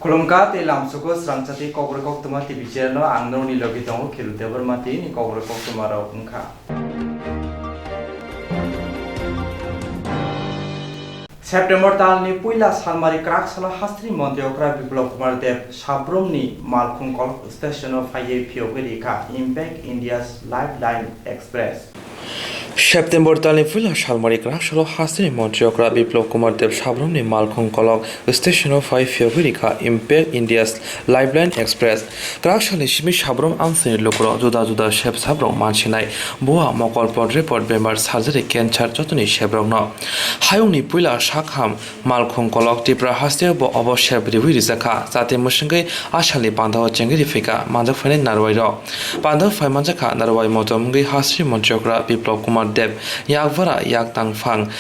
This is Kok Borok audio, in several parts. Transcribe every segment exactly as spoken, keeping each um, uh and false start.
Khulumkha tei lamsugo srangchati Kokborok Koktwma T V channel o ang norokni logi tongo Khiru Debbarma tini Kokborok Koktwma rok wngkha. September talni puila salmari kwrak salo hasteni montri okra Biplab Kumar Deb sabrumni malkhung kolok station o phaiwi phiyogwi rikha Impact India's Lifeline Express. September talni puila salmari kwrak salo hasteni montri okra Biplab Kumar Deb sabrumni malkhung kolok station o phai phiyogwi rikha Impact India's Lifeline Express. Kwrak salni simi sabrum amsini lukurok juda juda sep sabrok mansinai, bua, mokol, pot report, bemar, surgery, cancer jotoni seprokno. Hayungni puila sakham malkhung kolok Tripura hasteo bo obo sep riwi rijakha, jate mwswngwi asalni pandao chengwi riphika manjak phainai narwai rok. Pandao phai manjakha narwai motom wngwi hasteni montri okra Biplab Kumar Deb, yakbara yak tangphang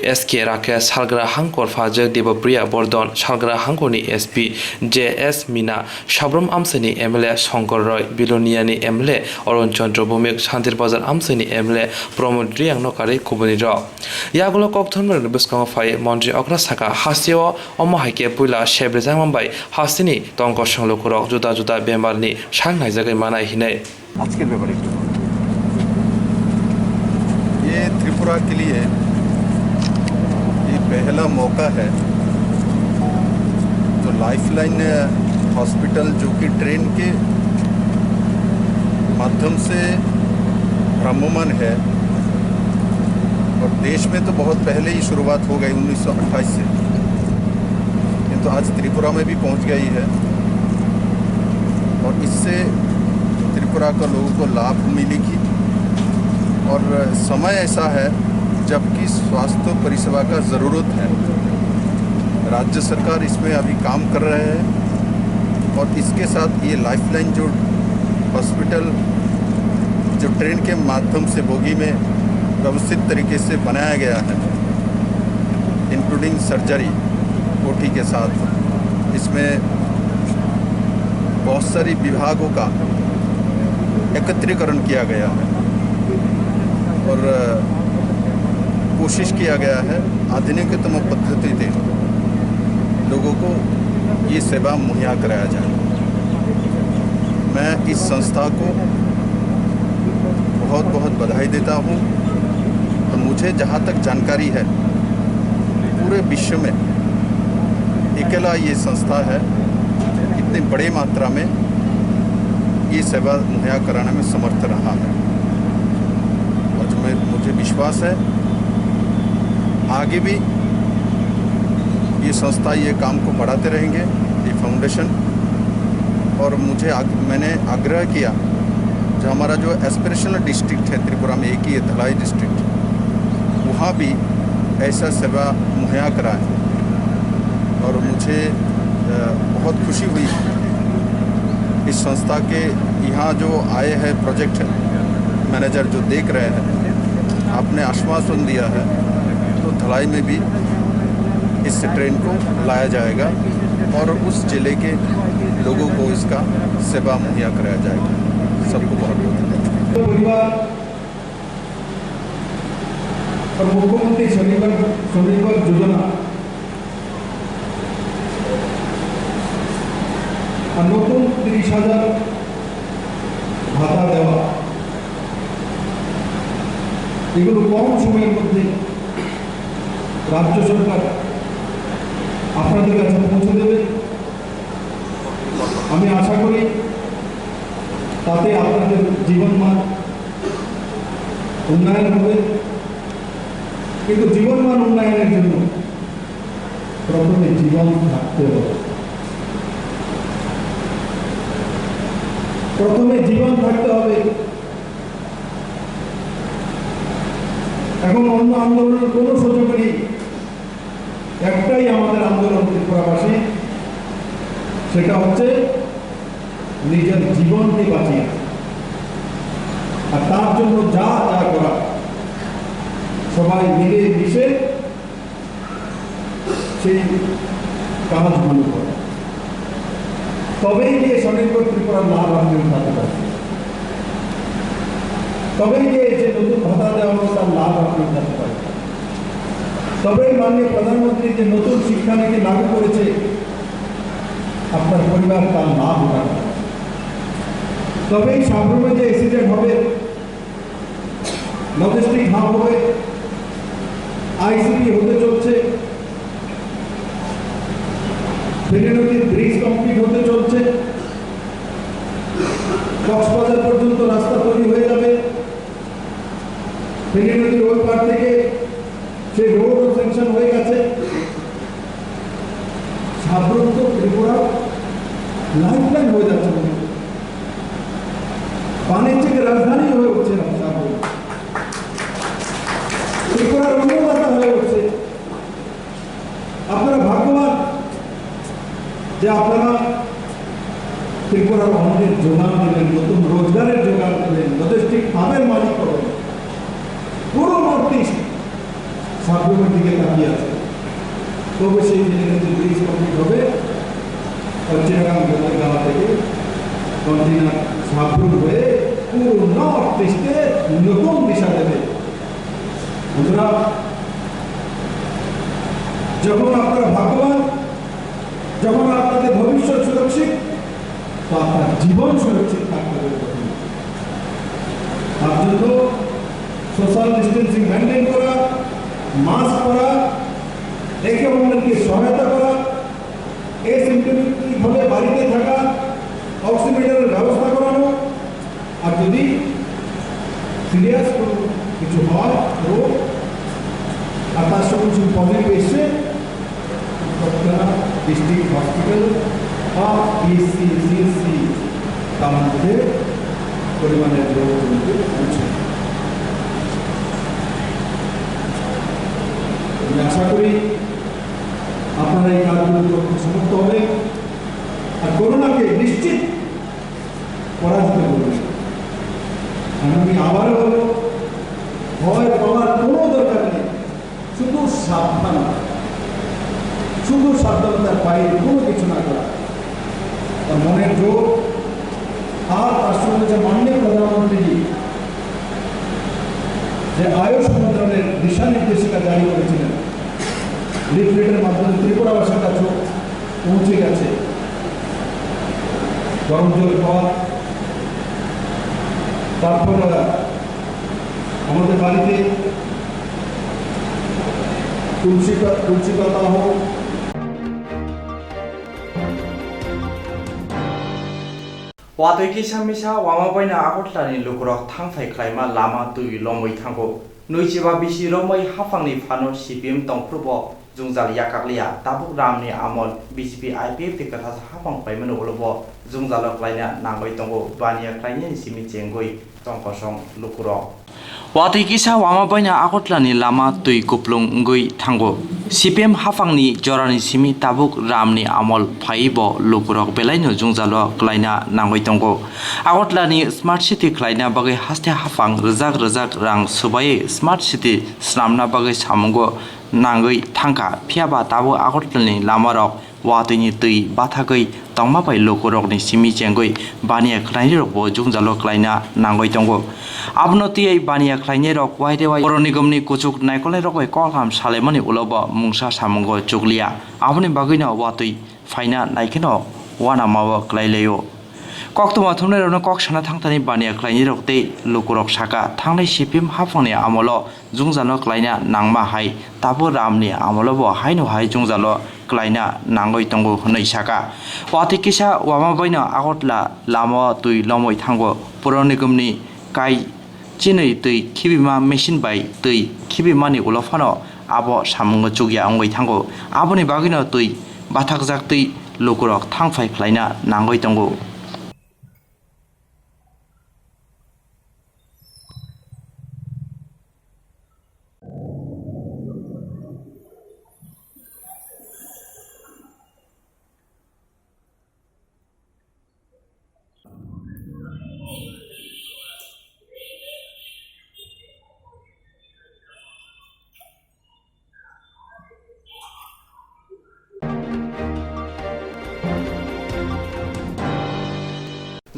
S K Rakesh, salgra hangkor phajak Debopriya Bordon, salgra hangkorni S P J S Mina, sabrum amsini M L A Shankar Roy, Biloniani M L A Arun Chandra Bhowmik, Santir Bazar amsini M L A Pramod Reang no karwi kubunirok. Yagulo kokthumrokni bwskango phai montri okra saka, hasteo omo hai khe puila sep rijakma bai hasteni tongkosong lukurok juda juda bemarni sak naijagwi manai hinwi. আজকের ব্যাপারে একটু বলুন। ये त्रिपुरा के लिए ये पहला मौका है, जो लाइफलाइन हॉस्पिटल, जो कि ट्रेन के माध्यम से भ्राम्यमान है, और देश में तो बहुत पहले ही शुरुआत हो गई उन्नीस सौ अट्ठाईस से, किंतु आज त्रिपुरा में भी पहुंच गई है और इससे त्रिपुरा का लोगों को लाभ मिलेगी। और समय ऐसा है जबकि स्वास्थ्य परिसेवा का ज़रूरत है। राज्य सरकार इसमें अभी काम कर रहे हैं और इसके साथ ये लाइफलाइन जो हॉस्पिटल जो ट्रेन के माध्यम से बोगी में व्यवस्थित तरीके से बनाया गया है, इंक्लूडिंग सर्जरी, ओटी के साथ इसमें बहुत सारी विभागों का एकत्रीकरण किया गया है और कोशिश किया गया है आधुनिकतम पद्धति से लोगों को ये सेवा मुहैया कराया जाए। मैं इस संस्था को बहुत बहुत बधाई देता हूँ। और मुझे जहाँ तक जानकारी है, पूरे विश्व में अकेला ये संस्था है, इतनी बड़ी मात्रा में ये सेवा मुहैया कराने में समर्थ रहा है। और जो मैं, मुझे विश्वास है, आगे भी ये संस्था ये काम को बढ़ाते रहेंगे, ये फाउंडेशन। और मुझे आग-, मैंने आग्रह किया जो हमारा जो एस्पिरेशनल डिस्ट्रिक्ट है त्रिपुरा में, एक ही है धलाई डिस्ट्रिक्ट, वहाँ भी ऐसा सेवा मुहैया कराएं। और मुझे, अ, बहुत खुशी हुई इस संस्था के यहाँ जो आए हैं प्रोजेक्ट मैनेजर जो देख रहे हैं, आपने आश्वासन दिया है, तो धलाई में भी इस ट्रेन को लाया जाएगा और उस जिले के लोगों को इसका सेवा मुहैया कराया जाएगा। सबको बहुत बहुत धन्यवाद। পরিবার আর মুখ্যমন্ত্রী স্বনির্ভর, স্বনির্ভর যোজনা আর নতুন তিরিশ হাজার ভাতা দেওয়া, এগুলো কম সময়ের মধ্যে রাজ্য সরকার আপনাদের কাছে পৌঁছে দেবে। আমি আশা করি তাতে আপনাদের জীবনমান উন্নয়ন হবে। কিন্তু জীবনমান উন্নয়নের জন্য প্রথমে জীবন থাকতে হবে। প্রথমে জীবন থাকতে হবে। এখন অন্য আন্দোলনের কোনো সুযোগ নেই। একটাই আমাদের আন্দোলন ত্রিপুরাবাসী, সেটা হচ্ছে নিজের জীবনকে বাঁচিয়ে, আর তার জন্য যা যা করা, সবাই মিলে মিশে সেই কাজগুলো করা। তবেই গিয়ে স্বনির্ভর ত্রিপুরার লাভ আপনি উঠাতে পারবেন, তবেই গিয়ে যে নতুন ভাতা দেওয়া হলো তার লাভ আপনি উঠাতে পারবেন, তবেই মাননীয় প্রধানমন্ত্রী যে নতুন শিক্ষানীতি লাগু করেছে আপনার পরিবার তার নাম উঠান। তবে এই সাবরুমে যে এসিজেড হবে, লজিস্টিক হাব হবে, আইসিপি হতে চলছে, ফেনী নদীর ব্রিজ কমপ্লিট হতে চলছে, কক্সবাজার পর্যন্ত রাস্তা তৈরি হয়ে যাবে। ফেনী নদীর ওই পার থেকে সেই রোডও স্যাংশন হয়ে গেছে। সাবরুম তো ত্রিপুরা লাইফলাইন হয়ে যাচ্ছে, বাণিজ্যিক রাজধানী হয়ে উঠছে সাবরুম, ত্রিপুরার অন্নদাতা হয়ে উঠছে। আপনারা ভাগ্যবান যে আপনারা ত্রিপুরার অন্নের যোগান দেবেন, নতুন রোজগারের যোগান দেবেন, লজিস্টিক হাবের মালিক হবেন। পুরো নর্থ ইস্ট সাবরুমের দিকে তাকিয়ে আছে। তবে সেই দিনে কিন্তু ব্রিজ কমপ্লিট হবে, চিটাগাং বন্দরগাহ থেকে কন্টেইনার সাবরুম হয়ে পুরো নর্থ ইস্টে নতুন দিশা দেবে। বন্ধুরা, যখন আপনারা ভাগ্যবান, যখন আপনাদের ভবিষ্যৎ সুরক্ষিত, তো আপনার জীবন সুরক্ষিত থাকতে হবে। তার জন্য সোশ্যাল ডিস্টেন্সিং মেনটেন করা, মাস্ক পরা, একে অন্যকে সহায়তা করা, এসিমটোমেটিক ভাবে বাড়িতে থাকা, অক্সিমিটারের ব্যবস্থা করানো, আর যদি সিরিয়াস কোনো কিছু হয় রোগ, আর তার সঙ্গে কিছু পজিটিভ এসছে, তৎক্ষণাৎ ডিস্ট্রিক্ট হসপিটাল বা পিএইচসি, সিএইচসি তার মধ্যে পরিমাণের লোক কিন্তু পৌঁছে। আমি আশা করি আপনারা এই কাজগুলো করতে সমর্থ হবে, আর করোনাকে নিশ্চিত পরাজিত করবে। আর আমি আবারও বলবো, ভয় পাওয়ার কোনো দরকার নেই, শুধু সাবধান, শুধু সাবধানতার বাইরে কোনো কিছু না করা। আর মনের জোর, আর তার সঙ্গে যে মাননীয় প্রধানমন্ত্রী যে আয়ুষ মন্ত্রণের দিশা নির্দেশিকা জারি করেছিলেন, লিফলেটের মাধ্যমে ত্রিপুরাবাসীর কাছে পৌঁছে গেছে। গরম জল খাওয়া, তারপর আমাদের বাড়িতে তুলসী পা-, তুলসী পাতা হোক। Watwi kisa misa wama baino Agartalani lukurok thangthai khlaima lama twi lomwi thango. Nwichiba bisi romwi haphangni phano C P M tongphrubo jwngjal yakakliya. Tabuk Ramni amol B J P I P F T kwthasa haphang paimani ulobo jwngjalo klaina nangwi tongo. Baniya khlainani simi chengwi tongkosong lukurok. Watwi kisa wama baino Agartalani lama twi kuplung wngwi thango. C P M haphangni jorani simi tabuk Ramni amol phaiwi bo lukurok belaino jwngjalo klaina nangwi tongo. Agartalani Smart City khlaina bagwi haste haphang rwjak rwjak rang swbaiwi Smart City swnamna bagwi samungo nangwi thangkha, phiyaba tabuk Agartalani lamarok watwini twi bathagwi tongma bai lukurokni simi chengwi baniya khlainairokbo jwngjalo klaina nangwi tongo. Abono twiwi baniya khlainairok waire wai Puro Nigomni kuchuk naikolnairok bai kokham salaimani ulobo mungsa samungo chukliya. Aboni bagwino watwi phaina naikheno uanamao klailaio. Koktwma thumnairokno kok sana thangthani baniya khlainairok tei lukurok saka, thangnai C P M haphangni amolo jwngjalo klaina nangma hai, tabuk Ramni amolobo haino hai jwngjalo klaina nangwi tongo hwnwi saka. Watwi kisa wama baino Agartala lamao twi lomwi thango. Puro Nigomni kai chinwi twi khibima machine bai twi khibimani ulo phano abo samungo chukya wngwi thango. Aboni bagwino twi bathakjak twi lukurok thangphai khlaina nangwi tongo.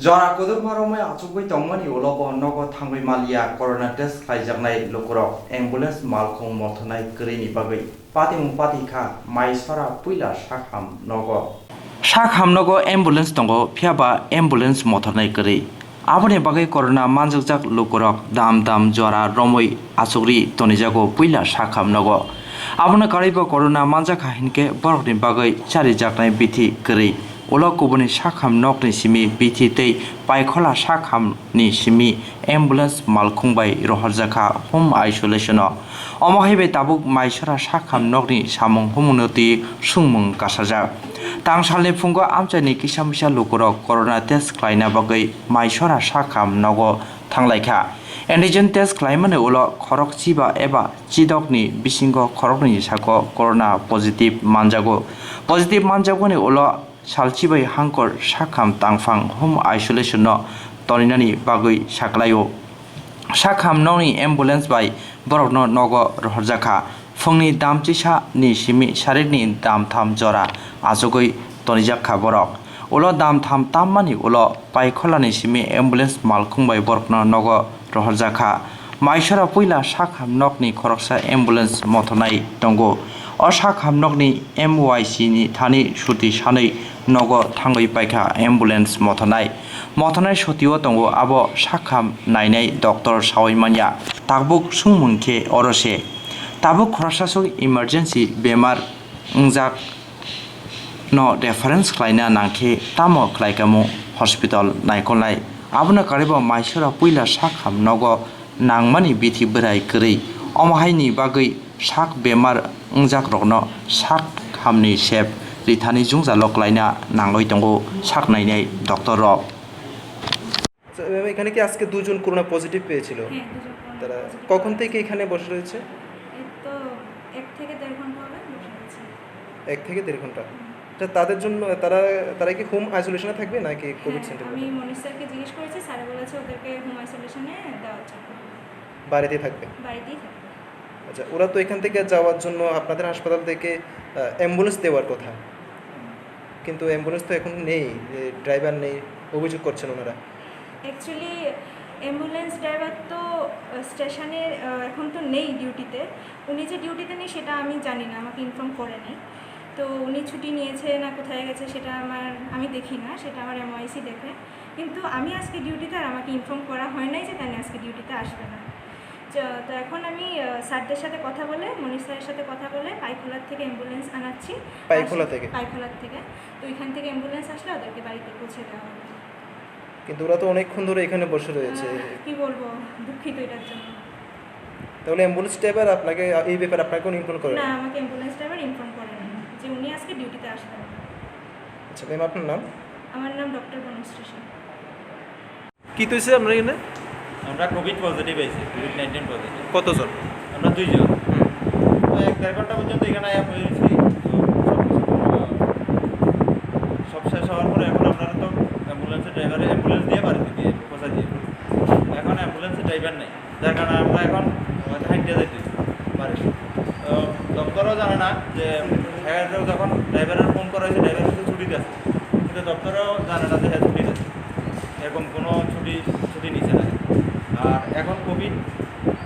Jora kwdwkma romwi achugwi tongmani ulo bo nogo thangwi maliya corona test khlaijaknai lukurok, ambulance malkhung mothonai kwrwini bagwi. Patimung pati kha, mai sora puila sakham nogo. Sak hamnogo ambulance tongo, phiya ba ambulance mothornai kwrwi. Aboni bagwi corona manjakjak lukurok dam dam jora romwi achukri tonijago puila sak hamnogo. Abono karwibo corona manjakha hinkhe borokni bagwi charijaknai bithi kwrwi. Ulo kubuni sak hamnokni simi bithi tei paikhola sak hamni simi ambulance malkhung bai rohorjakha home isolation-o. Omo hai bai tabuk Maisora sak hamnokni samung humungno twi sungmung kasajak. Tangsalni phungo amchaini kisa misa lukurok corona test khlaina bagwi Maisora sak hamnogo thanglaikha. Antigen test khlaimani ulo khorok chiba eba chidokni bisingo khoroknwini sako corona positive manjago. Positive manjakmani ulo salchibai hangkor sakham tangphang home isolation-o toninani bagwi saklaio. Sakham nokni ambulance bai borokno nogo rohorjakha. Phungni dam chisa ni simi sarikni dam tham jora achugwi tonijakha borok. Ulo dam tham tammani ulo paikholani simi ambulance malkhung bai borokno nogo rohorjakha. Maisora puila sakham nokni khoroksa ambulance mothonai tongo. O sakham nokni M Y C ni thani suti sanwi nogo thangwi paikha ambulance mothonai. Mothonai sotio tongo abo sakham nainai doctor sawi manya. Tabuk sungmung khe oro se. Tabuk khoroksa sok emergency bemar wngjak no reference khlaina nangkhe tamo khlaikamo hospital naikolnai. Abono karwibo Maisora puila sakham nogo nangmani bithi bwrai kwrwi. Omo haini bagwi sak bemar wngjakrokno sak hamni sep rithani jwngjalo klaina nangwi tongo sak nainai doctor rok. আচ্ছা, ম্যাম, এখানে কি আজকে দুজন corona positive পেয়েছিল? হ্যাঁ, দুজন করোনা তারা পজিটিভ কখন পেয়েছে। থেকে এখানে বসে রয়েছে? এই তো এক থেকে দেড় ঘন্টা হবে বসে রয়েছে। এক থেকে দেড় ঘন্টা। হুম। আচ্ছা, তাদের জন্য তারা, তারা কি হোম আইসোলেশনে থাকবে নাকি হ্যাঁ, কোভিড সেন্টারে আমি থাকবে? মনীষ স্যারকে জিজ্ঞেস করেছি, স্যারে বলেছে ওদেরকে হোম আইসোলেশনে দেওয়ার জন্য। বাড়িতেই থাকবে? বাড়িতেই থাকবে। আচ্ছা, ওরা তো এখান থেকে যাওয়ার জন্য আপনাদের হাসপাতাল থেকে, আহ, অ্যাম্বুলেন্স দেওয়ার কথা, কিন্তু অ্যাম্বুলেন্স তো এখন নেই, যে ড্রাইভার নেই, অভিযোগ করছেন ওনারা। অ্যাকচুয়ালি অ্যাম্বুলেন্স ড্রাইভার তো, আহ, স্টেশনে, আহ, এখন তো নেই ডিউটিতে। উনি যে ডিউটিতে নেই সেটা আমি জানি না, আমাকে ইনফর্ম করেনি। তো উনি ছুটি নিয়েছে না কোথায় গেছে সেটা আমার, আমি দেখি না, সেটা আমার এমওয়াইসি দেখে। কিন্তু আমি আজকে ডিউটিতে আর আমাকে ইনফর্ম করা হয় নাই যে তানি আজকে ডিউটিতে আসবে না। চ-, তো এখন আমি, আহ, স্যারদের সাথে কথা বলে, মনীষ স্যারের সাথে কথা বলে পাইখোলার থেকে অ্যাম্বুলেন্স আনাচ্ছি। পাইখোলা থেকে? পাইখোলার থেকে। তো এখান থেকে অ্যাম্বুলেন্স আসলে ওদেরকে বাড়িতে পৌঁছে দেওয়া হবে। কিন্তু ওরা তো অনেকক্ষণ ধরে এখানে বসে রয়েছে। আহ, কি বলবো, দুঃখিত এটার জন্য। তাহলে অ্যাম্বুলেন্স ড্রাইভার আপনাকে, এই ব্যাপারে আপনাকে কোনো ইনফর্ম করে না, না? আমাকে অ্যাম্বুলেন্স ড্রাইভার ইনফর্ম করেনি যে উনি আজকে ডিউটিতে আসবেন না। আচ্ছা, ম্যাম, আপনার নাম? আমার নাম ডক্টর বনশ্রী সিং। কি তৈছে আপনার এখানে? আমরা কোভিড পজিটিভ আইছি, কোভিড নাইনটিন পজিটিভ। কতজন? আমরা দুইজন। হুম। তো এক দেড় ঘন্টা পর্যন্ত এখানে আয়া বসে রয়েছি। তো সব কিছু, আহ, সব শেষ হওয়ার পরে এখন আপনারা তো অ্যাম্বুলেন্সের ড্রাইভারে অ্যাম্বুলেন্স দিয়ে বাড়িতে দিয়ে পৌঁছা দিয়ে। এখন অ্যাম্বুলেন্সের ড্রাইভার নেই, যার কারণে আমরা এখন হয়তো হাঁটিয়ে যাইতে হইবে বাড়ি। তো দপ্তরও জানে না যে হ্যাঁ, যখন ড্রাইভারের ফোন করা হয়েছে, ড্রাইভার হচ্ছে ছুটিতে আছে, কিন্তু দপ্তরও জানে না যে হ্যাঁ ছুটিতে আছে, এরকম কোনো ছুটি, ছুটি নিচ্ছে না। আর এখন কোভিড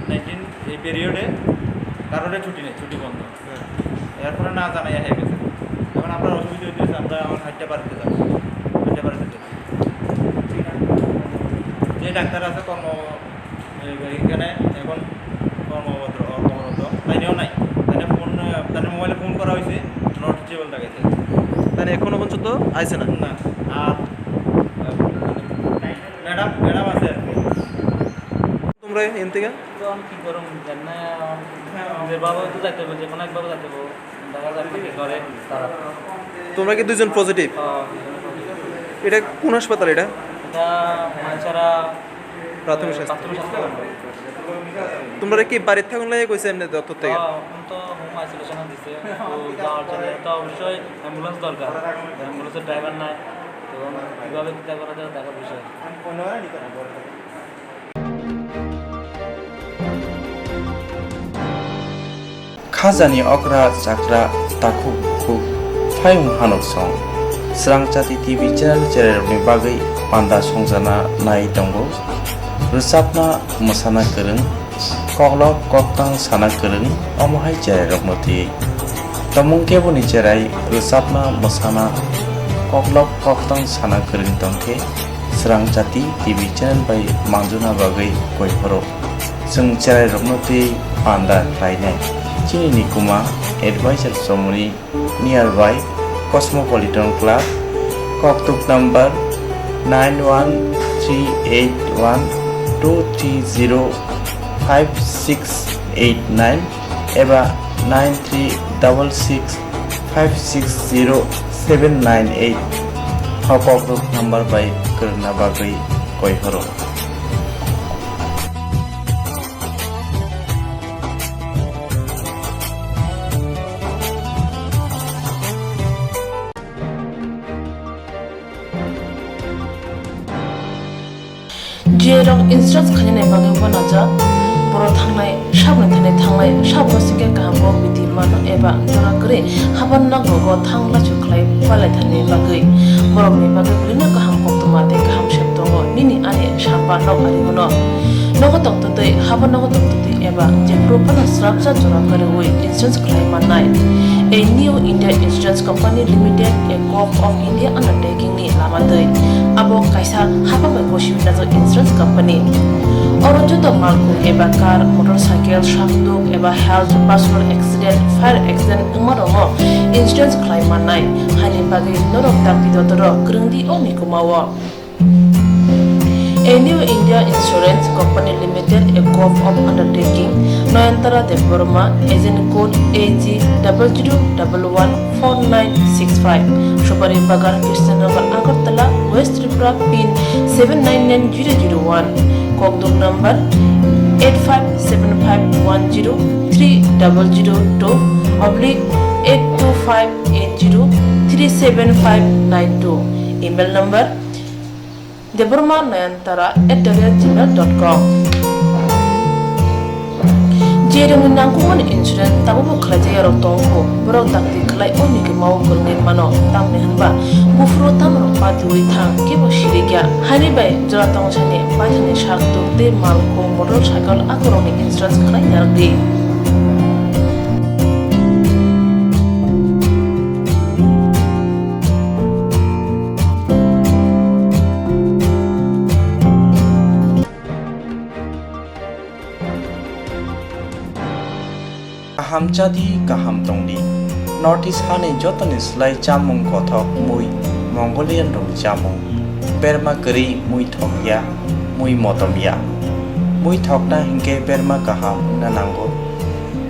নাইনটিন এই পিরিয়ডে কারোরই ছুটি নেই, ছুটি বন্ধ। হ্যাঁ। এরপরে না জানাই হয়ে গেছে। এখন আমরা অসুবিধা হইতেছে, আমরা এখন হাইটটা বাড়িতে যাবো, হাইটটা বাড়িতে যাবো। যে ডাক্তার আছে কর্ম, এ-, এখানে এখন কর্মরত, কর্মরত, তাইনেও নাই। তাইনে ফোন, তাইনে মোবাইলে ফোন করা হয়েছে, নট রিচেবল দেখাইছে। তাহলে এখনো পর্যন্ত আইছে না? না। আর, আহ, ম্যাডাম, ম্যাডাম আছে আর কি। তোমরা এন থেকে? তো আমি কি করুম, জানি না, নিজের বাবাও তো যাইতে হবে, যে কোনো একভাবে যাইতে হবে। দেখা যাক না কি করে তারা। তোমরা কি দুজন পজিটিভ? হ্যাঁ, দুজন পজিটিভ। এটা কোন হাসপাতাল এটা? এটা মাইছাড়া প্রাথমিক স্বাস্থ্য। প্রাথমিক স্বাস্থ্য কেন্দ্র। তোমরা কি বাড়ির থাকুন লাগে কইছে এমনি দপ্তর থেকে? হ্যাঁ, এখন তো হোম আইসোলেশনে দিছে। তো যাওয়ার জন্য তো অবশ্যই অ্যাম্বুলেন্স দরকার। অ্যাম্বুলেন্সের ড্রাইভার নাই। তো এখন কিভাবে কিতা করা যায় দেখার বিষয়। Khajani okra chakra takhuk bukhuk phayung hanuk song. Srang Chati T V channel chererokni bagwi panda songjana nai tongo. Rwchapna mwsana kwrwng, koklop koktang sana kwrwng, omo hai chererokno twi. Tomung keboni cherai rwchapna mwsana Koklop koktwng sana kwrwng tongkhe, Srang Jati T V channel bai manjuna bagwi koi phoro. Chwng cherairokno tei panda khlainai. Chini nikuma advisor chomoni nearby Cosmopolitan Club, koktuk number nine one three eight one two three zero five six eight nine eba nine three double six five six zero seven nine eight. O koktuk number bai kwrwngna bagwi koi horo. Jiyai rok insurance khainani bagwi uanajak, borok thangnai sabni thani thangnai sabno singkhe kaham bo bidi mano eba jora kwrwi haban nok rogo thang lachu khlai palai thani bagwi. Borokni bagwi belino kaham koktwma tei kaham sep tongo nini ani samba nok ari bono. Nogo tongtwtwi, haban nogo tongtwtwi eba jephuru phano srapsa jora kwrwi insurance khlai mannai. A New India Insurance Company Limited, a Corp of India undertaking ni lama twi. Abo kaisa hapang bai gosi winajak insurance company. Oro joto malkhung eba car, motorcycle, sakduk eba health, personal accident, fire accident wngma rokno insurance khlai mannai. Haini bagwi norok dakti dotoro kwrwng di o mikuma o. A New India Insurance Company Limited, a Corp of Undertaking, Nayantara Debbarma, agent code A G double zero double one four nine six five, Supari Bagan, Krishnanagar, Agartala, West Tripura, pin seven nine nine zero zero one, kokduk number eight five seven five one zero three double zero two oblique eight two five eight zero three seven five nine two, email number debbarma nayantara at the rate gmail dot com. Jerokni nangkukmani insurance tabukbo khlaijak yarok tongo, borok dakti khlai o mikima o kwrwngwi mano, tamni hwnba buphuru tamrok patiui thang kebo sirikya. Haini bai jora tongsani paithakni sak tuk tei malkhung motorcycle akorokni insurance khlai narwkdi. Kaham chadi, kaham tongdi. North East hani jotoni slai chamung kothok mui Mongolian rokni chamung. Berma kwrwi mui thokya, mui motomya. Mui thokna hinkhe berma kaham wngna nango.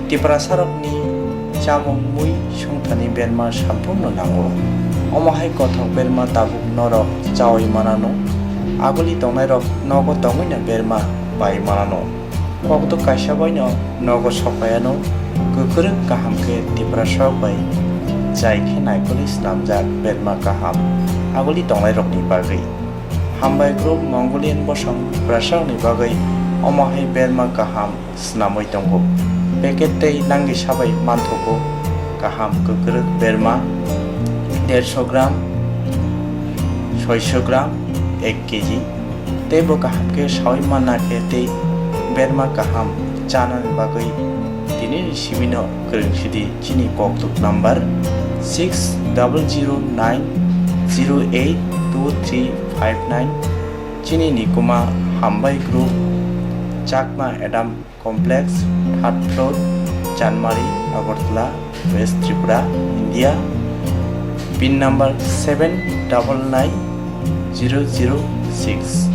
Tiprasarokni chamung mui songthani berma samphurno nango. Omo hai kothok berma tabuk norok chaui manano. Aguli tongnairok nogo tongwino berma pai manano. Kokduk kaisa baino nogo sokpaiano kwkrwk kaham khe Tiprasarok bai jai khe naikolwi snamjak berma kaham aguli tongnairokni bagwi. Hambai group Mongolian bosong Tiprasarokni bagwi omo hai berma kaham snamwi tongo. Packet tei nangwi sabai manthogo kaham kwkrwk berma dersho gram, soisho gram, ek kg. Tei bo kaham khe saui manna khe tei berma kaham chanani bagwi tinini simino kwrwng sidi chini kokduk number six double zero nine zero eight two three five nine. Chini nikuma Hambai Group, Chakma Adam Complex, third floor, Chanmari, Agartala, West Tripura, India. Pin number seven double nine zero zero six.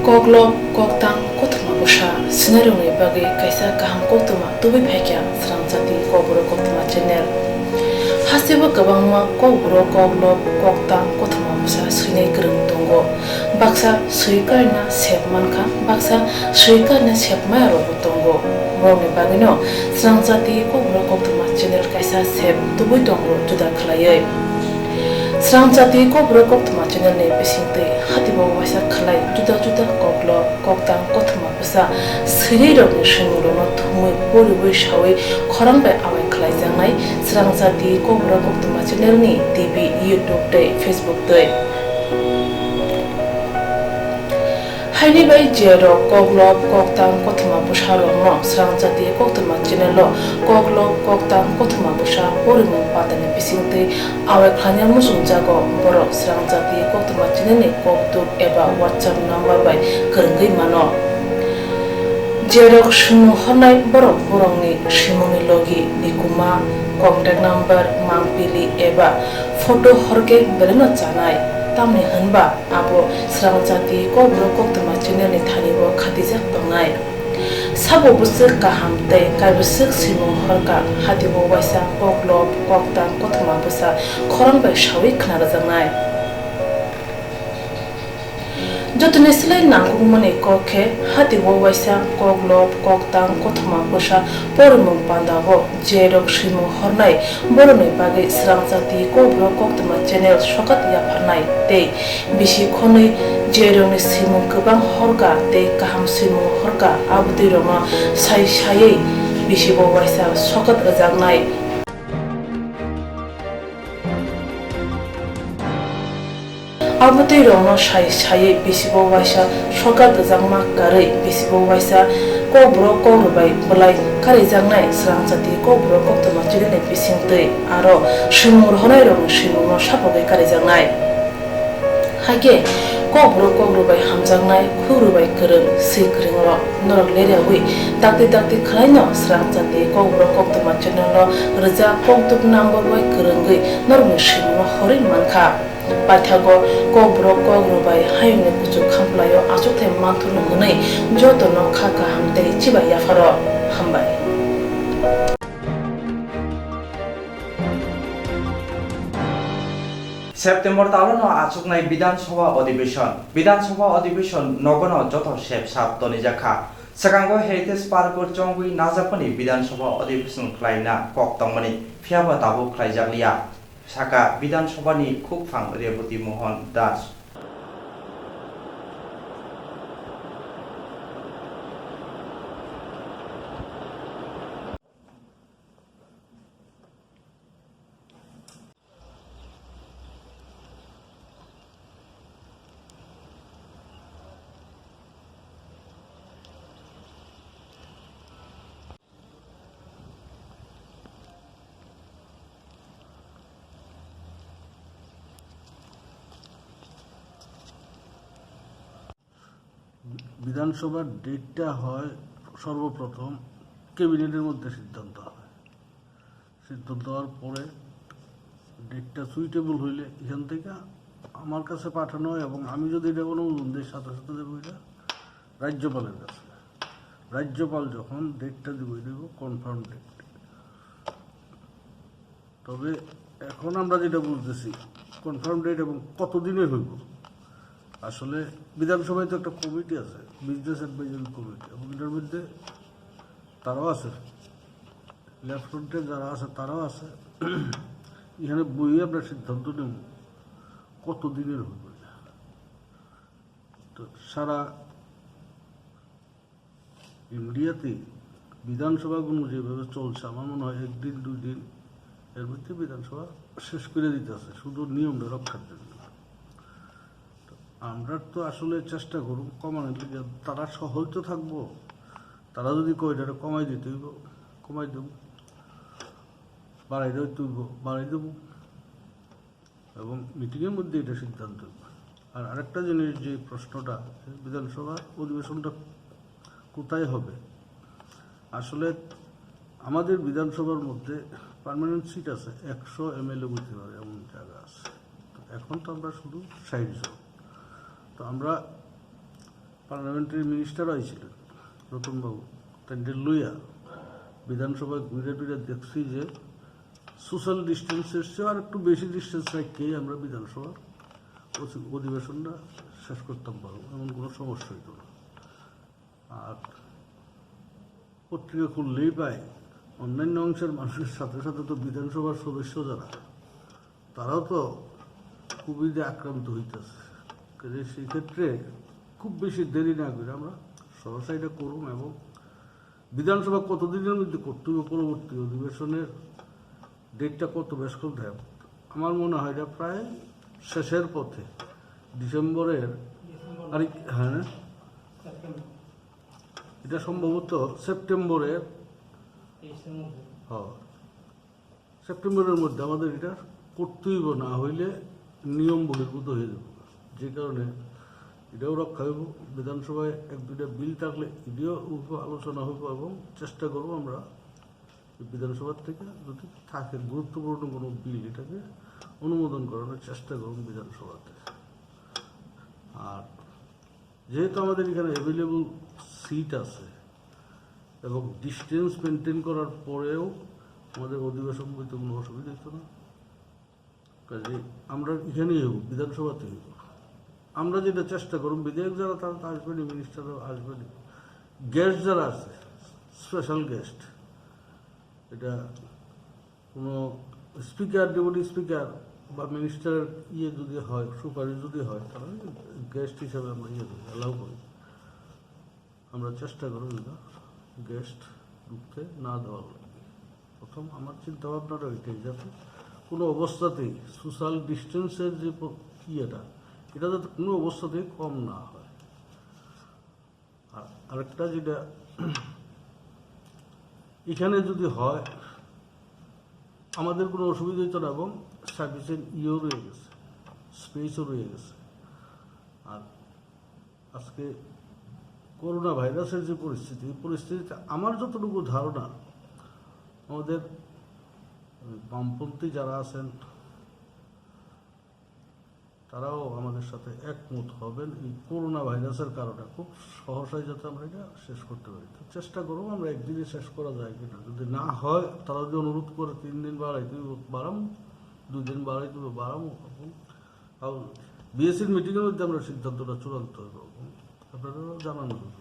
Koklop, koktang, kothoma bwsa swinairokni bagwi kaisa kaham koktwma tubui phaikha Srang Jati Kokborok Koktwma channel. Hasteo kwbangma kokborok, koklop, koktang, kothoma bwsa swinai kwrwng tongo. Baksa swi karina sep mankha, baksa swi karina sep maya rokbo tongo. Borokni bagwino Srang Jati Kokborok Koktwma channel kaisa sep tubui tongo juda khlaiwi. Srang Jati Kokborok Koktwma channel ni bisingtwi hatibo waisa khlai juda juda koklop, koktang, kothoma bwsa swinai rokni swimungrokno thumwi poriwi sawi khorang bai amai khlaijaknai Srang Jati Kokborok Koktwma channel ni T V, YouTube tei Facebook twi. Haini bai je rok koklop koktang kothoma bwsa rokno Srangchati koktwma channel o koklop koktang kothoma bwsa porimung pandani bisingtwi awai khlaina muchungjago, borok Srangchati koktwma channel ni koktuk eba WhatsApp number bai kwrwngwi mano. Je rok swimung hornai borok borokni swimungni logi, nikuma, contact number, mangpili eba photo horkhe belaino chanai, tamni hwnba abo Srangchati kokborok koktwma channel ni thani o khatijak tongnai. Sabo bwswk kaham tei kaibwswk swimung horka, hati o waisa koklop koktang kothoma bwsa khorang bai sawi khna rwjaknai. Jotoni slai nangkukmani kok khe hati o waisa koklop koktang kothoma bwsa porimung panda o je rok swimung hornai borokni bagwi Srangchati kokborok koktwma channel sokat yapharnai tei bisi khonwi je rokni swimung kwbang horka tei kaham swimung horka abotwi rokno sai saiwi bisi o waisa sokat rwjaknai. Abotwi rokno sai saiwi bisi o waisa sokat rwjakma karwi bisi o waisa kokborok kokrwbai bwlai karijaknai Srangchati kokborok koktwma channel ni bisingtwi aro swimung rohornai rokni swimungno sapogwi karijaknai. Haikhe kokborok kokrwbai hamjaknai, khukrwbai kwrwng, swi kwrwng rok norok leriawi dakti dakti khwlaino Srangchati kokborok koktwma channel o rwjak koktuk number bai kwrwngwi norokni swimungno horwi mankha. Paithago kokborok kokrwbai hayungni kuchuk khamplaio achukthai manthurno hwnwi jotono kha kaham tei chibai yapharo. Hambai. September talono achuknai Bidhan Sabha Adhibeshon. Bidhan Sabha Adhibeshon nogono joto sep sap tonijakha. Swkango Heritage Park o chongwi najakmani Bidhan Sabha Adhibeshon khlaina kok tongmani, phiyaba tabuk khlaijakliya. Saka Bidhan Sabha ni khukphang Reboti Mohan Das. বিধানসভার ডেটটা হয় সর্বপ্রথম ক্যাবিনেটের মধ্যে সিদ্ধান্ত হয়। সিদ্ধান্ত হওয়ার পরে ডেটটা সুইটেবল হইলে এখান থেকে আমার কাছে পাঠানো হয় এবং আমি যদি এটা অনুমোদন দিই, সাথে সাথে দেবো এটা রাজ্যপালের কাছে। রাজ্যপাল যখন ডেটটা দিব, এটা দিব কনফার্ম ডেট। তবে এখন আমরা যেটা বুঝতেছি, কনফার্ম ডেট এবং কত দিনে হইব, আসলে বিধানসভায় তো একটা কমিটি আছে, বিজনেস অ্যাডভাইজারি কমিটি, এবং এটার মধ্যে তারাও আছে, লেফট ফ্রন্টে যারা আছে তারাও আছে। এখানে বইয়ে আমরা সিদ্ধান্ত নেব কত দিনের হইব এটা। তো সারা ইন্ডিয়াতে বিধানসভাগুলো যেভাবে চলছে, আমার মনে হয় একদিন দুই দিন এর মধ্যে বিধানসভা শেষ করে দিতে আছে, শুধু নিয়মটা রক্ষার জন্য। তো আমরা তো আসলে চেষ্টা করব কমানোর লিগে, তারা সহজ তো থাকবো, তারা যদি কয় এটা কমাই দিতে হইব, কমাই দেব, বাড়াই দিতে হইব, বাড়াই দেবো। এবং মিটিংয়ের মধ্যে এটা সিদ্ধান্ত হবে। আর আরেকটা জিনিস, যে প্রশ্নটা, বিধানসভা অধিবেশনটা কোথায় হবে? আসলে আমাদের বিধানসভার মধ্যে পার্মানেন্ট সিট আছে, একশো এমএলএ বইতে পারে এমন জায়গা আছে। তো এখন তো আমরা শুধু ষাট জন। তো আমরা পার্লামেন্টারি মিনিস্টার আইছিলেন রতনবাবু, তাদের লইয়া বিধানসভায় ঘুরে টুরে দেখছি যে সোশ্যাল ডিস্টেন্সের চেয়ে আর একটু বেশি ডিস্টেন্স রাখিয়েই আমরা বিধানসভার অধি-, অধিবেশনটা শেষ করতাম পারবো, এমন কোনো সমস্যা হইতো না। আর পত্রিকা খুললেই পাই, অন্যান্য অংশের মানুষের সাথে সাথে তো বিধানসভার সদস্য যারা, তারাও তো কোভিডে আক্রান্ত হইতেছে। কাজে সেই ক্ষেত্রে খুব বেশি দেরি না করে আমরা সরাসরি এটা করুন এবং বিধানসভা কতদিনের মধ্যে করতে হবে, পরবর্তী অধিবেশনের ডেটটা কত বেশ করে দেয়? আমার মনে হয় এটা প্রায় শেষের পথে, ডিসেম্বরের, আর, হ্যাঁ, এটা সম্ভবত সেপ্টেম্বরে, হ্যাঁ, সেপ্টেম্বরের মধ্যে আমাদের এটা করতেই হবে, না হইলে নিয়ম বহির্ভূত হয়ে যাবে। যে কারণে এটাও রক্ষা হইব। বিধানসভায় এক দুইটা বিল থাকলে এটিও উপর আলোচনা হইব এবং চেষ্টা করব আমরা বিধানসভার থেকে যদি থাকে গুরুত্বপূর্ণ কোনো বিল, এটাকে অনুমোদন করানোর চেষ্টা করুন বিধানসভাতে। আর যেহেতু আমাদের এখানে অ্যাভেলেবল সিট আছে এবং ডিস্টেন্স মেনটেন করার পরেও আমাদের অধিবেশন বইতে কোনো অসুবিধা হতো না। কাজে আমরা এখানেই হইব, বিধানসভাতে হইব। আমরা যেটা চেষ্টা করব, বিধায়ক যারা তারা তো আসবেনই, মিনিস্টাররা আসবেনই, গেস্ট যারা আছে, স্পেশাল গেস্ট, এটা কোনো স্পিকার, ডেপুটি স্পিকার বা মিনিস্টার ইয়ে যদি হয়, সুপারিশ যদি হয়, তাহলে গেস্ট হিসাবে আমরা ইয়ে করি, অ্যালাউ করি। আমরা চেষ্টা করব এটা গেস্ট ঢুকতে না দেওয়া লাগে। প্রথম আমার চিন্তা ভাবনাটা ওইটাই, যাতে কোনো অবস্থাতেই সোশ্যাল ডিস্টেন্সের যে প-, ইয়েটা, এটা যাতে কোনো অবস্থাতেই কম না হয়। আর আরেকটা যেটা, এখানে যদি হয়, আমাদের কোনো অসুবিধা হতো না এবং সাফিসিয়েন্ট ইয়েও রয়ে গেছে, স্পেসও রয়ে গেছে। আর আজকে করোনা ভাইরাসের যে পরিস্থিতি, এই পরিস্থিতিতে আমার যতটুকু ধারণা, আমাদের ওই বামপন্থী যারা আছেন, তারাও আমাদের সাথে একমত হবেন এই করোনা ভাইরাসের কারণে। খুব সহসাই যাতে আমরা এটা শেষ করতে পারি। তো চেষ্টা করবো আমরা একদিনে শেষ করা যায় কিনা, যদি না হয়, তারা যদি অনুরোধ করে তিন দিন বাড়াইতে, বাড়াম, দুই দিন বাড়াইতে, বাড়াম। এবং বিএসসির মিটিংয়ের মধ্যে আমরা সিদ্ধান্তটা চূড়ান্ত হবে, আপনারা জানানো হবে।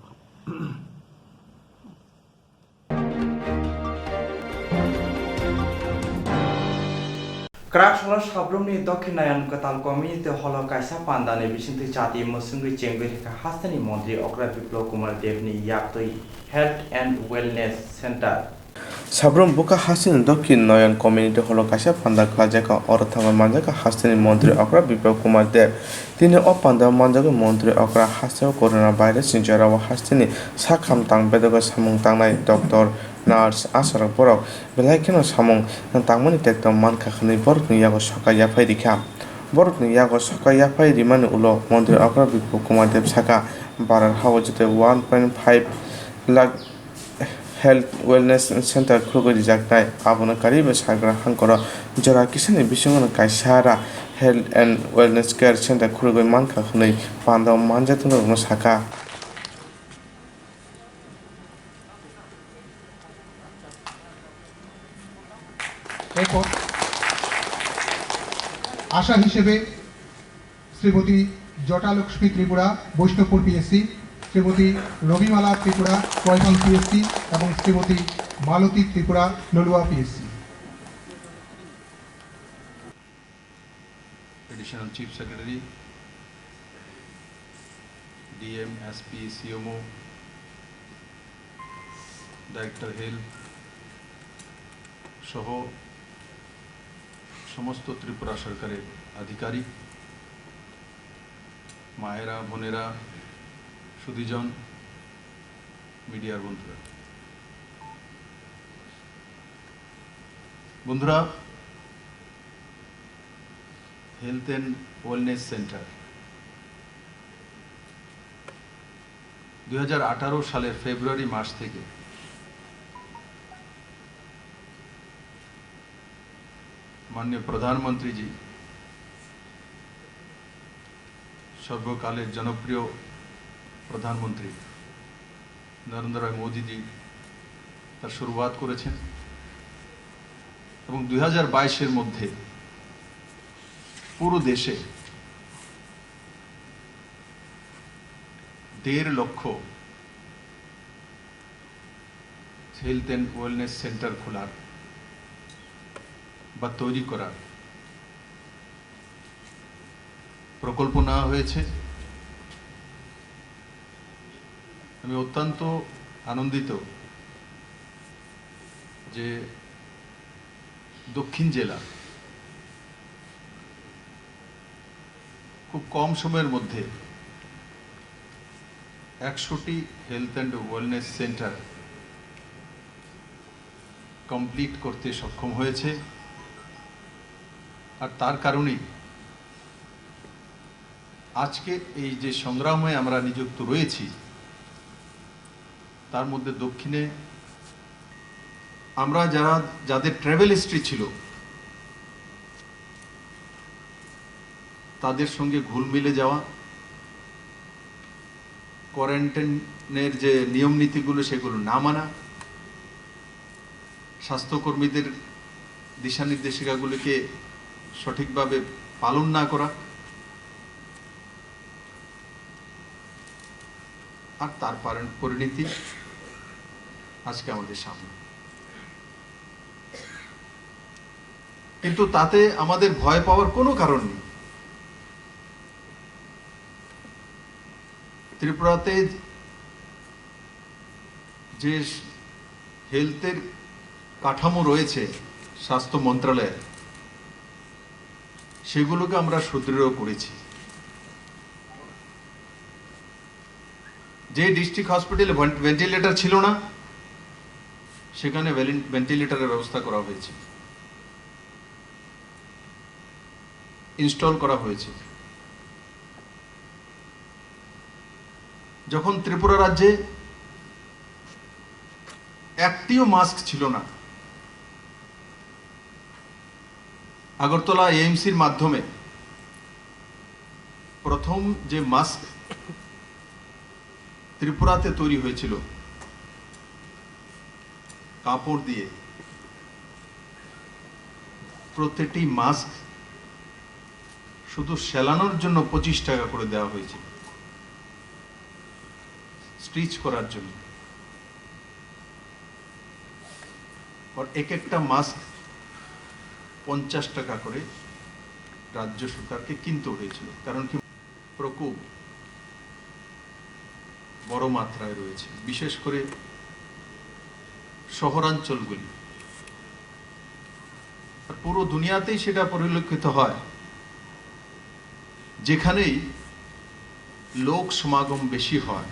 Kwrak salo Sabrumni Dokhin Noyon Kwtal Community Hall-o kaisa pandani bisingtwi chati mwswngwi chengwi rikha hasteni montri Okra Biplab Kumar Debni yaktwi Health and Wellness Center. Sabrum bukha hasteni Dokhin Noyon Community Hall-o kaisa panda khlaijak kha, oro thangwi manjak kha hasteni montri Okra Biplab Kumar Deb. Tini o pandao manjagwi montri okra hasteo corona virus ni jorao hasteni sak hamtang bedego samung tangnai doctor, nurse, asarok borok belai kheno samung tangmani tekto mankha hwnwi borokni yago soka yaphai rikha. Borokni yago soka yaphai rimani ulo montri okra Biplab Kumar Deb saka, Barar hao jete one point five lakh Health Wellness Center khulugwi rijaknai, abono kariba Sagra Hangkoro jora kisani bisingono kaisa ra Health and Wellness Care Center khulugwi mankha hwnwi pandao manjaknairokno sakha. এরপর ASHA হিসেবে Shrimati Jatalakshmi Tripura, Baishnabpur PSC, Shrimati Rabimala Tripura, Koibang PSC এবং Shrimati Malati Tripura, Naluya PSC. Additional Chief Secretary, DM, SP, CMO, director health সহ সমস্ত ত্রিপুরা সরকারের আধিকারিক, মায়েরা, বোনেরা, সুধীজন, মিডিয়ার বন্ধুরা। বন্ধুরা, হেলথ অ্যান্ড ওয়েলনেস সেন্টার দুই হাজার আঠারো সালের ফেব্রুয়ারি মাস থেকে মাননীয় প্রধানমন্ত্রীজি, সর্বকালের জনপ্রিয় প্রধানমন্ত্রী নরেন্দ্র মোদীজি তার শুরুয়াত করেছেন এবং দুই হাজার বাইশের মধ্যে পুরো দেশে দেড় লক্ষ হেলথ অ্যান্ড ওয়েলনেস সেন্টার খোলার বা তৈরি করার প্রকল্প নেওয়া হয়েছে। আমি অত্যন্ত আনন্দিত যে দক্ষিণ জেলা খুব কম সময়ের মধ্যে একশোটি health and wellness centre complete করতে সক্ষম হয়েছে। আর তার কারণেই আজকে এই যে সংগ্রামে আমরা নিযুক্ত রয়েছি, তার মধ্যে দক্ষিণে আমরা যারা, যাদের ট্রাভেল হিস্ট্রি ছিল, তাদের সঙ্গে ঘুল মিলে যাওয়া, কোয়ারেন্টাইনের যে নিয়ম নীতিগুলো, সেগুলো না মানা, স্বাস্থ্যকর্মীদের দিশানির্দেশিকাগুলিকে সঠিকভাবে পালন না করা, আর তার পারেন-, পরিণতি আজকে আমাদের সামনে। কিন্তু তাতে আমাদের ভয় পাওয়ার কোনো কারণ নেই। ত্রিপুরাতে যে হেলথের কাঠামো রয়েছে স্বাস্থ্য মন্ত্রণালয়ের, সেগুলোকে আমরা সুদৃঢ় করেছি। যে ডিস্ট্রিক্ট হসপিটালে ভেন-, ভেন্টিলেটর ছিল না, সেখানে ভেলিন-, ভেন্টিলেটরের ব্যবস্থা করা হয়েছে, ইনস্টল করা হয়েছে। যখন ত্রিপুরা রাজ্যে একটিও মাস্ক ছিল না, আগরতলা এএমসির মাধ্যমে প্রথম যে মাস্ক ত্রিপুরাতে তৈরি হয়েছিল কাপড় দিয়ে, প্রতিটি মাস্ক শুধু সেলানোর জন্য পঁচিশ টাকা করে দেওয়া হয়েছিল, স্টিচ করার জন্য। আর এক একটা মাস্ক পঞ্চাশ টাকা করে রাজ্য সরকারকে কিনতে হয়েছিল। কারণ কি, প্রকোপ বড় মাত্রায় রয়েছে, বিশেষ করে শহরাঞ্চলগুলি। আর পুরো দুনিয়াতেই সেটা পরিলক্ষিত হয়, যেখানেই লোক সমাগম বেশি হয়,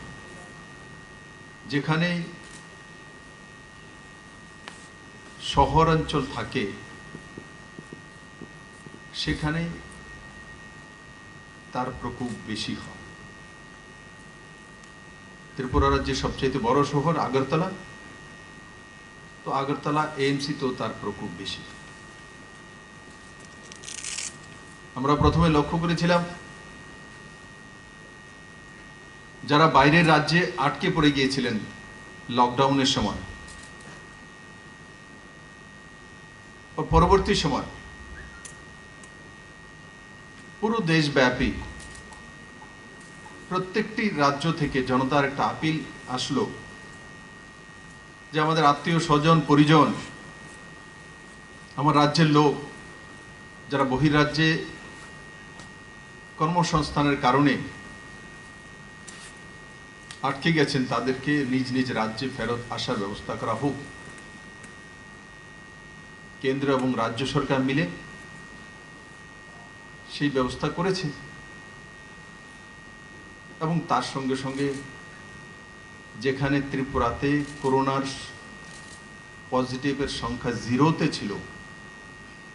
যেখানেই শহরাঞ্চল থাকে, সেখানে তার প্রকোপ বেশি হয়। ত্রিপুরা রাজ্যের সবচাইতে বড় শহর আগরতলা, তো আগরতলা এএমসি তো তার প্রকোপ বেশি। আমরা প্রথমে লক্ষ্য করেছিলাম, যারা বাইরের রাজ্যে আটকে পড়ে গিয়েছিলেন লকডাউনের সময়, ও পরবর্তী সময় পুরো দেশব্যাপী প্রত্যেকটি রাজ্য থেকে জনতার একটা আপিল আসলো যে আমাদের আত্মীয় স্বজন, পরিজন, আমার রাজ্যের লোক যারা বহিরাজ্যে কর্মসংস্থানের কারণে আটকে গেছেন, তাদেরকে নিজ নিজ রাজ্যে ফেরত আসার ব্যবস্থা করা হোক। কেন্দ্র এবং রাজ্য সরকার মিলে সেই ব্যবস্থা করেছে। এবং তার সঙ্গে সঙ্গে যেখানে ত্রিপুরাতে করোনার পজিটিভের সংখ্যা জিরোতে ছিল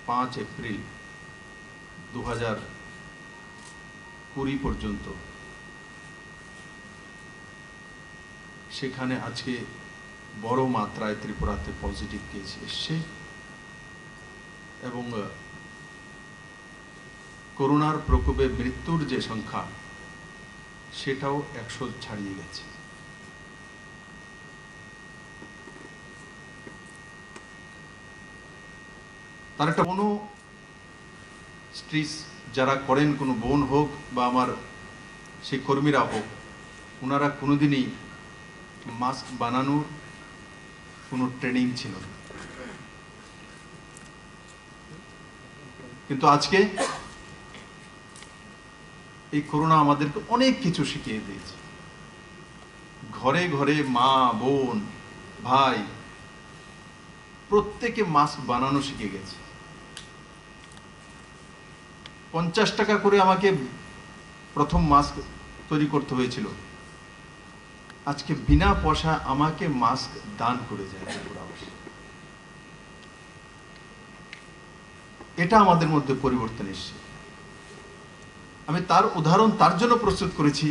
পাঁচ এপ্রিল দু হাজার কুড়ি পর্যন্ত, সেখানে আজকে বড় মাত্রায় ত্রিপুরাতে পজিটিভ কেস এসছে এবং, আহ, করোনার প্রকোপে মৃত্যুর যে সংখ্যা, সেটাও একশো ছাড়িয়ে গেছে। তার একটা কোনো স্ট্রিচ যারা করেন, কোনো বোন হোক বা আমার সেই কর্মীরা হোক, ওনারা কোনোদিনই মাস্ক বানানোর কোনো ট্রেনিং ছিল না। কিন্তু আজকে এই করোনা আমাদেরকে অনেক কিছু শিখিয়ে দিয়েছে। ঘরে ঘরে মা, বোন, ভাই প্রত্যেকে মাস্ক বানানো শিখে গেছে। পঞ্চাশ টাকা করে আমাকে প্রথম মাস্ক তৈরি করতে হয়েছিল। আজকে বিনা পয়সায় আমাকে মাস্ক দান করে যায় ত্রিপুরাবাসী। এটা আমাদের মধ্যে পরিবর্তন এসছে। আমি তার উদাহরণ তার জন্য প্রস্তুত করেছি,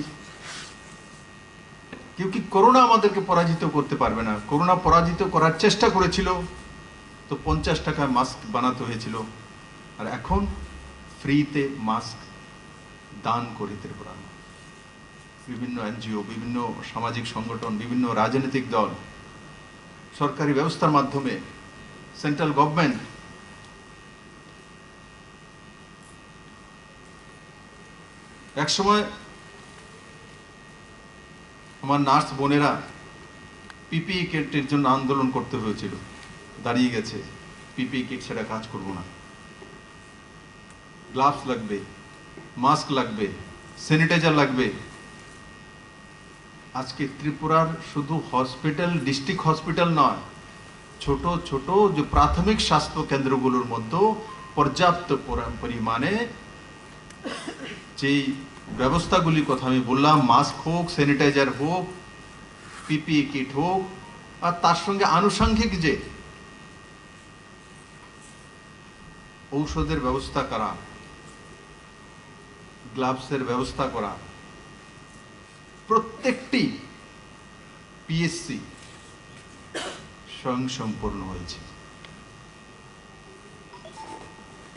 কেউ কি করোনা আমাদেরকে পরাজিত করতে পারবে না। করোনা পরাজিত করার চেষ্টা করেছিল, তো পঞ্চাশ টাকায় মাস্ক বানাতে হয়েছিল, আর এখন ফ্রিতে মাস্ক দান করে ত্রিপুরার মানুষ। বিভিন্ন এনজিও, বিভিন্ন সামাজিক সংগঠন, বিভিন্ন রাজনৈতিক দল, সরকারি ব্যবস্থার মাধ্যমে, সেন্ট্রাল গভর্নমেন্ট। এক সময় আমার নার্স বোনেরা পিপিই কিটের জন্য আন্দোলন করতে হয়েছিল, দাঁড়িয়ে গেছে, পিপিই কিট ছাড়া কাজ করব না। গ্লাভস লাগবে, মাস্ক লাগবে, স্যানিটাইজার লাগবে। আজকে ত্রিপুরার শুধু হসপিটাল, ডিস্ট্রিক্ট হসপিটাল নয়, ছোট ছোট যে প্রাথমিক স্বাস্থ্য কেন্দ্রগুলোর মধ্যেও পর্যাপ্ত পরা-, পরিমাণে যেই ব্যবস্থাগুলির কথা আমি বললাম, মাস্ক হোক, স্যানিটাইজার হোক, পিপিই কিট হোক, আর তার সঙ্গে আনুষঙ্গিক যে ঔষধের ব্যবস্থা করা, গ্লাভসের ব্যবস্থা করা, প্রত্যেকটি পিএসসি স্বয়ংসম্পূর্ণ হয়েছে।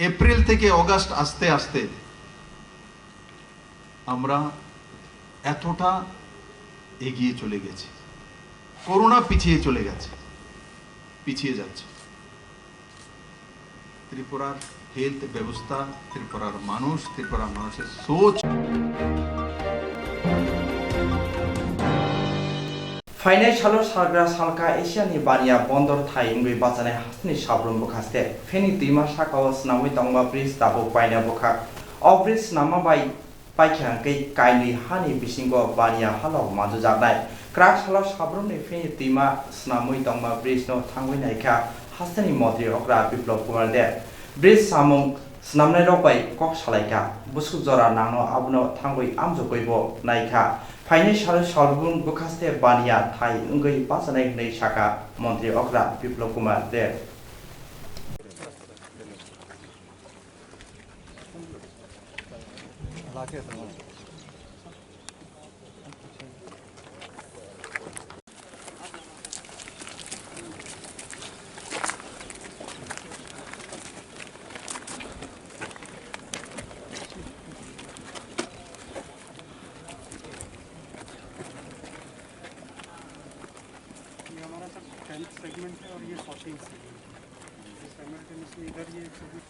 এপ্রিল থেকে অগাস্ট আস্তে আস্তে আমরা এতটা এগিয়ে চলে গেছি, করোনা পিছিয়ে চলে গেছে, পিছিয়ে যাচ্ছে। ত্রিপুরার হেলথ ব্যবস্থা, ত্রিপুরার মানুষ, ত্রিপুরার মানুষের সোচ। Phainai salo salgra salka Asiani baniya bondor thai wngwi bachanai hasteni sabrum bwkhaste pheni twima sakao swnamwi tongma bridge tabuk paina bwkhak. O bridge swnamma bai paikha hwnkhe kainwi hani bisingo baniya halok manjujaknai. Kwrak salo sabrumni phini twima swnamwi tongma bridge no thangwi naikha hasteni montri okra Biplab Kumar Deb. Bridge samung swnamnairok bai kok salaikha, bwswk jora nangno abono thangwi amjokgwibo naikha. Phainai salo salbrum bwkhaste baniya thai wngwi bachanai hwnwi sakha montri okra Biplab Kumar Deb. ये हमारा sir tenth segment है और ये fourteen segment है। ये साइमल्टेनियसली इधर ये एक सेगमेंट